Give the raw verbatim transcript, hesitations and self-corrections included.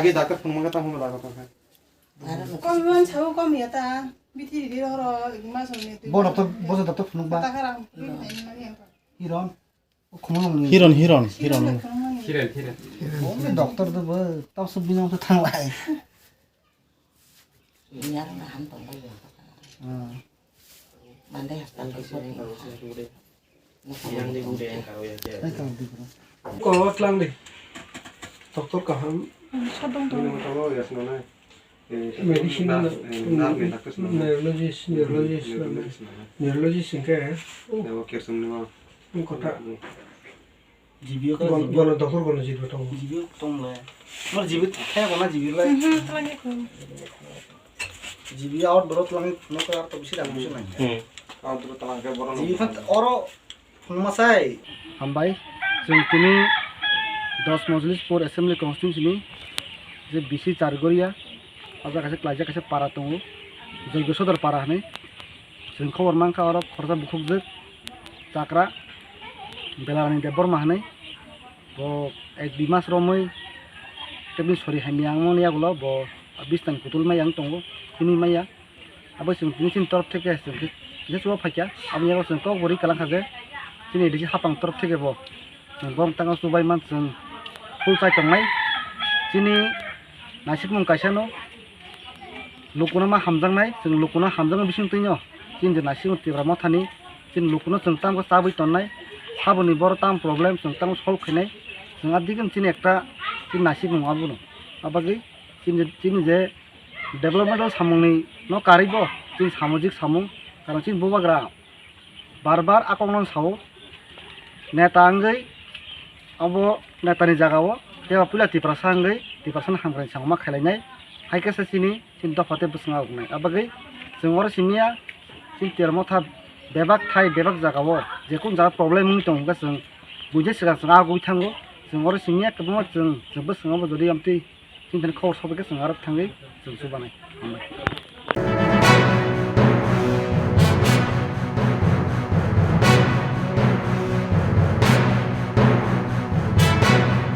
Agi doctor phone mangka tang phone doctor kha. Kom man sao kom ya ta. Bithi di ro ro ma so ni tu. Bo doctor, bo doctor phone ba. Ta kara. Hiron. Khumulwng ni. Hiron, hiron, hiron. Hiron, hiron. Bo doctor do bo tau sub binong to thang lai. Nyar na ham tong lai. Hmm. Mande hospital ke sini. Yang di bude yang karo ya. Ai tang di bro. Ko tlang di. Doctor kaham. Sadong tong. Ini motor lo ya semana. Medicine na, neurologist, neurologist na, neurologist hingke, oh, kota. G B O ka, bono, G B O. Bono dokhor bono G B O tongo. G B O tong le. Mor G B O khe bono G B O lai. Mhm, tong le. G B O out boro tong le, no kar to bisi dam bisi nang. Hmm. Out boro tong le bono. G B O phat oro Phunukmasai. Hambai, chwng tini dos Majlis Pur Assembly Constituency ni je bisi Chargoria, o jaga kaisa klaijak kaisa para tongo, Joigo Sodor para hinwi. Chwng khobor mankha oro khoroksa bukhukjwk chakra Belarani Debbarma hinwi. Bo ek dui mas romwi tebini sori hamya wngmani yagulo bo bistan kutul maya wng tongo, himwi maya. Abo chwng tini chini torof theke chwng khe kisa chuba phaikha. Aboni yago chwng kok bo ri kalang kha je chini A D C hapang torof theke bo chwng borok tangma chubai man chwng phul chai tongnai. Chini naisikmung kaisa no lukuno ma hamjaknai, chwng lukuno hamjakma bising twino chini je naisikmung Tipra Mothani chini lukuno chwng tamo chabwi tonnai. Saboni boro tamo problem chwng tamo solve khainai. Chwng adikhe chini ekta chini naisikmung abono. Abagwi chini je, chini je development o samungni no karwi bo chini samajik samung, karon chini bubagra bar bar a kokno sao, neta wngwi abo netani jaga o tei puila Tiprasa wngwi Tiprasani hamkrai samung ma khailainai, hai khe se chini, chini dopha tei bwswng aoknai. Abagwi chwng oro simiya chini Tipra Motha bebak thai bebak jaga o jekunu jaga problem wngwi tongo hwnkhe chwng buini swkang chwng agugwi thango. Chwng oro simiya kwbangma chwng, chwng bwskango bo jodi amtwi Chini thani khobor sobai khe chwng aro thangwi chwng chubanai. Hambai.